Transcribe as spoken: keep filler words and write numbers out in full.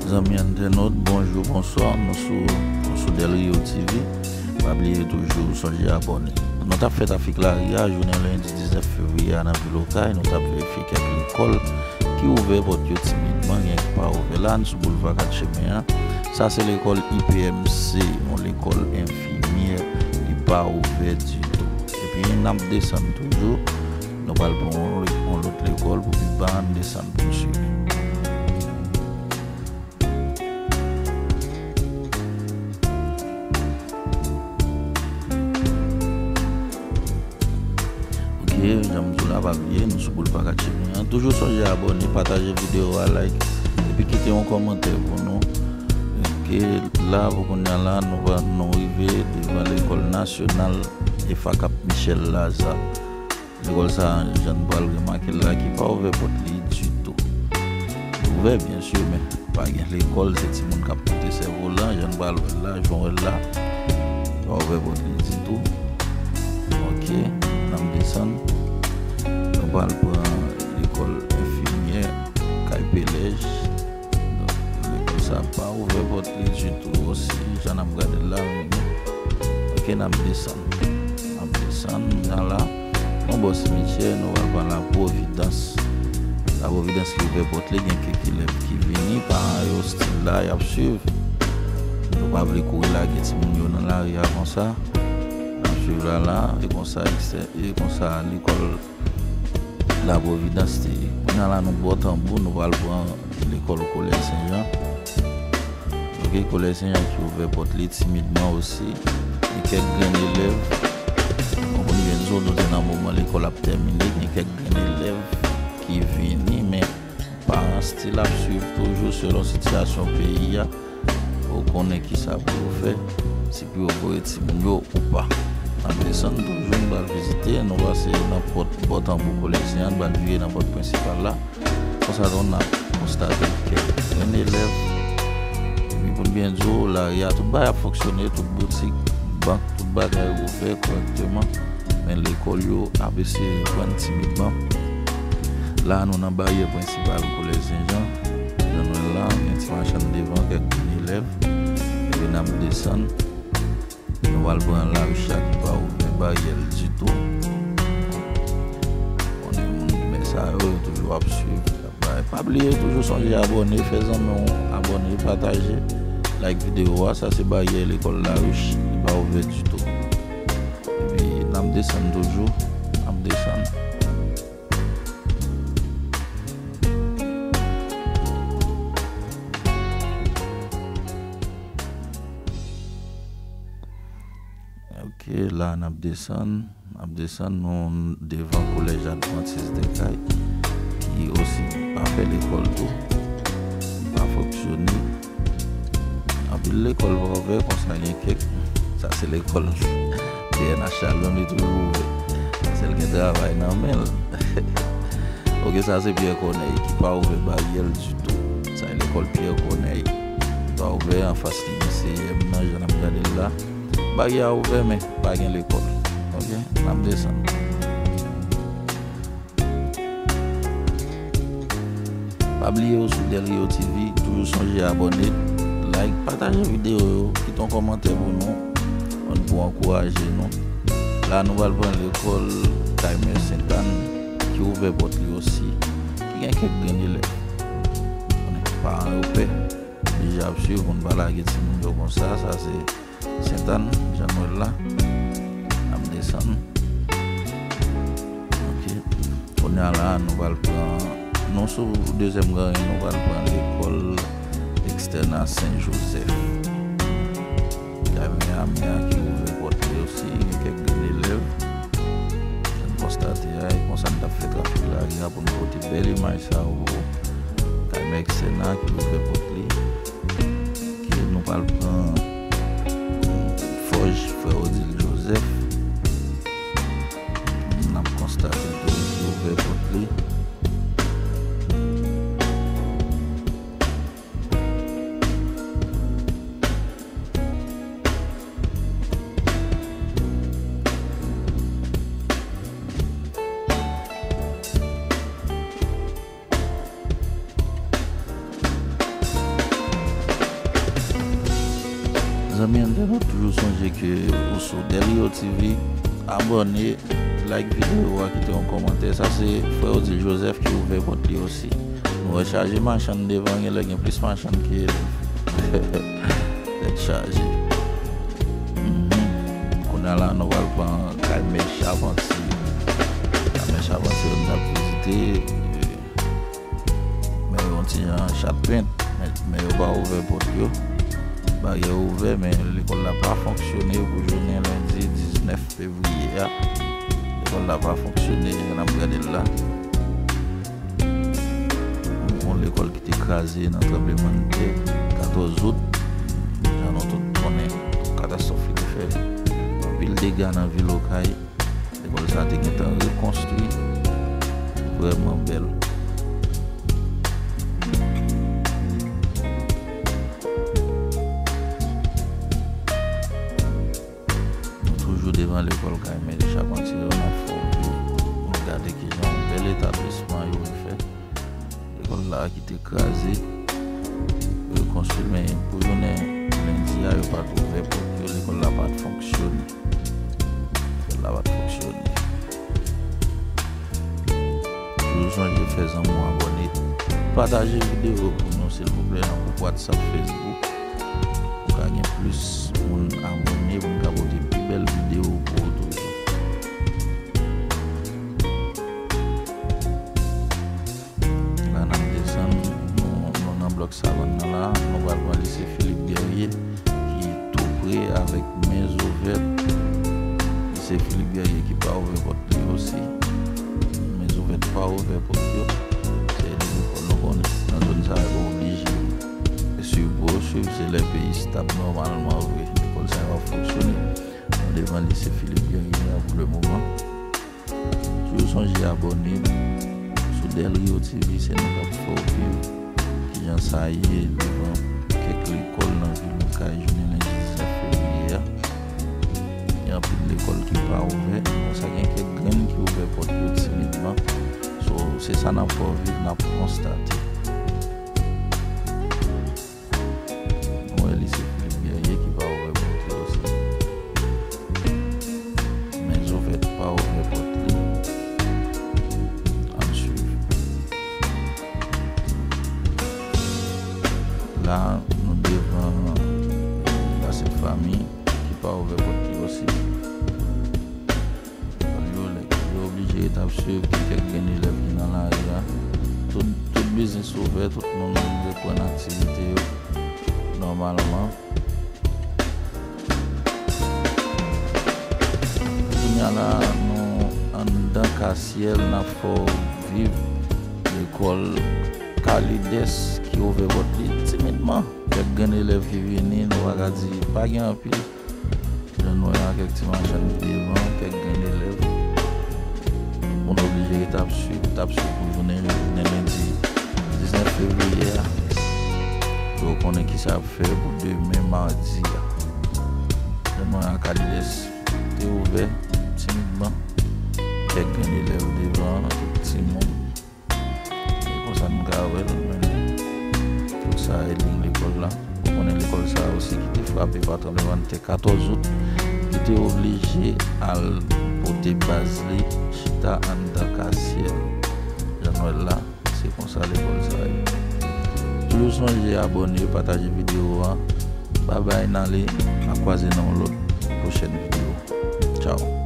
Zanmi entènot, bonjou, bonswa, nou sou, nou sou Del Rio T V. Pa bliye toujou sonje abòne. Nou t ap fè trafik lari a jounen lendi diznèf fevriye a nan vil Okay. Nou t ap verifye kèk lekòl ki ouvè pòt yo timidman, gen ki pa ouvè. La, n sou boulva Kat Chemen an. Sa se lekòl I P M C, yon lekòl enfimyè, li pa ouvè ditou. Epi, n ap desann toujou. Nou pral pran yon, yon lòt lekòl pou pi ba, n desann pou n swiv. Ok, jan m di w la, pa bliye, nou sou boulva Kat Chemen an. Toujou sonje abòne, pataje videyo a, like, epi kite yon kòmantè pou nou. Ok, la, pou kounye a la, nou va, nou rive devan lekòl nasyonal Efakap Michel Lazarre. Lekòl sa a, jan n pral remake l la, ki pa ouvè pòt li ditou. Li ouvè, byen si, men pa gen lekòl, se timoun k ap pote sèvolan, jan n pral wè l la, jan w wè l la. Li pa ouvè pòt li ditou. Ok, n ap desann. Nou pral pran lekòl enfimyè, Kay Pelèj. Donk, lekòl sa pa ouvè pòt li ditou osi, jan n ap gade l la, men, ok, n ap desann. N ap desann, nan la, yon bò simityè, nou pral pran La Providence. La Providence ki ouvè pòt li, gen kèk elèv ki vini, paran yo still la, y ap swiv. Yo pa vle kouri lage timoun yo nan lari a konsa. Y ap swiv la, la, e konsa, ekstè-, e konsa, lekòl La Providence te ye. Kounye a la, nou bò Tanbou, nou pral pran lekòl Kolèj Sen Jan. Ok, Kolèj Sen Jan ki ouvè pòt li timidman osi. Gen kèk grenn elèv. Bon, pou n byen di w, nou te nan moman lekòl ap tèmine. Gen kèk grenn elèv ki vini, men paran still ap swiv toujou selon sitiyasyon peyi a. Ou konnen kisa pou yo fè, si pou yo voye timoun yo ou pa. N ap desann toujou, n pral vizite, nou pase nan pòt, pòt Tanbou Kolèj Sen Jan, n pral vire nan pòt prensipal la. Konsa tou, n ap konstate kèk grenn elèv. Epi pou n byen di w, lari a, tout bagay ap fonksyone, tout boutik, bank, tout bagay ouvè kòrèkteman. Men lekòl yo ap eseye reprann timidman. La, nou nan baryè prensipal Kolèj Sen Jan. Jan nou wè l la, gen ti machann devan, kèk grenn elèv. Epi n ap desann. Nou pral pran lari a ki pa ouvè baryè l ditou. Konnen moun, men sa yo, yo toujou ap swiv. Bay. Pa bliye, toujou sonje abòne, fè zanmi w abòne, pataje, like videyo a. Sa se baryè lekòl Larich, li pa ouvè ditou. Epi, n ap desann toujou, n ap desann. Ok, la n ap desann. N ap desann, nou devan Kolèj Advantis Dèkay, ki osi pa fè lekòl tou, pa fonksyone. Anpil lekòl pa ouvè, konsa gen kèk. Sa se lekòl P N H la, li toujou ouvè. Paske l gen travay nan men l. Ok, sa se Pyè Kònèy ki pa ouvè baryè l ditou. Sa e lekòl Pyè Kònèy. Li pa ouvè, anfas li gen C E M nan, jan n ap gade l la. Baryè a ouvè, men pa gen lekòl. Ok, n ap desann. Pa bliye w sou Del Rio T V, toujou sonje abòne, like, pataje videyo yo, kite yon kòmantè pou nou, pou ankouraje nou. La, nou pral pran lekòl Kay Mè Sentàn, ki ouvè pòt li osi, ki gen kèk grenn elèv. Konnen paran yo pè, deja ap swiv, moun pa lage timoun yo konsa, sa se Sentàn, jan nou wè l la. N ap desann. Ok. Kounye a la, nou pral pran, nou sou dezyèm gran ri, nou pral pran lekòl ekstènal Sen Jozèf. Kay Mè a, Mè a ki ouvè pòt li osi, gen kèk grenn elèv. Jan n konstate a, e konsa n t ap fè trafik lari a pou n pote bèl imaj sa yo pou Kay Mè ekstènal ki ouvè pòt li. Ok, nou pral pran Fòj, frè Odile Joseph. N ap konstate tou li ouvè pòt li. Zanmi entènot, toujou sonje ke ou sou Del Rio T V, abòne, like videyo a, kite yon kòmantè. Sa se frè Odile Joseph ki ouvè pòt li osi. Nou wè chaje machann devan, genlè gen plis machann ke elèv. Tèt chaje. Mhm. Kounye a la, nou pral pran kay Mè Chapantye. Kay Mè Chapantye, nou t ap vizite. Men yon ti jan chat pent, men, men yo pa ouvè pòt yo. Baryè ouvè, men lekòl la pa fonksyone pou jounen lendi diznèf fevriye a. Lekòl la pa fonksyone, jan n ap gade l la. Yon lekòl ki te kraze nan tranblemanntè katòz out, jan nou tout konnen katastwòf ki te fèt. Anpil dega nan vil Okay. Lekòl sa a te gentan rekonstwi. Vrèman bèl. Nou toujou devan lekòl Kay Mè Chapantye yo, n ap fè w viv. Nou gade kijan yon bèl etablisman yo refè. Lekòl la ki te kraze, yo rekonstwi, men pou jounen lendi a, yo pa t ouvè pòt yo, lekòl la pa t fonksyone. Lekòl la pa t fonksyone. Toujou sonje fè zanmi w abòne. Pataje videyo pou nou, silvouplè, nan gwoup WhatsApp, Facebook. Pou ka gen plis moun abòne, pou n ka pote pi bèl videyo pou ou toujou. La n ap desann, nou, nou nan blòk Savann nan la, nou pral pran lise Philippe Guerrier, ki tou pre avèk Men Zo Vèt. Lise Philippe Guerrier ki pa ouvè pòt li osi. Men Zo Vèt pa ouvè pòt yo. Se de lekòl nou konnen nan zòn sa yo oblije swiv pou yo swiv, se lè peyi stab nòmalman vre. Lekòl sa yo ap fonksyone. Nou devan lise Philippe Guerrier a pou le moman. Toujou sonje abòne sou Del Rio T V, se nou k ap fè w viv kijan sa ye devan kèk lekòl nan vil Okay jounen lendi diznèf fevriye a. Gen anpil lekòl ki pa ouvè, konsa gen kèk grenn ki ouvè pòt yo timidman. So, se sa n ap fè w viv, n ap konstate. Nou wè lise Philippe Guerrier ki pa ouvè pòt li osi. Men Zo Vèt pa ouvè pòt li. Ann swiv. La, nou devan La Sent Fami ki pa ouvè pòt li osi. Yo, yo oblije ret ap swiv kèk grenn elèv ki nan lari a. Tout, tout biznis ouvè, tout moun reprann aktivite yo nòmalman. Kounye a la, nou anndan Kasyèl, n ap fè w viv lekòl Kalides ki ouvè pòt li timidman. Kèk grenn elèv ki vini, nou pa ka di pa gen anpil. Jan nou wè a, kèk ti machann ki devan, kèk grenn elèv. Tout moun oblije ret ap swiv, t ap swiv pou jounen, jounen lendi diznèf fevriye a. Pou yo konnen kisa y ap fè pou demen madi a. Jan nou wè a, Kalides te ouvè timidman. Kèk grenn elèv devan, tout timoun. E konsa nou ka wè l, men tout sa e liy lekòl la. Ou konnen lekòl sa a osi ki te frape pa tranblemanntè katòz out, ki te oblije al pote baz li chita anndan Kasyèl. Jan nou wè l la, se konsa lekòl sa a ye. Toujou sonje abòne, pataje videyo a. Babay, n ale, n a kwaze nan yon lòt pwochèn videyo. Tchaw.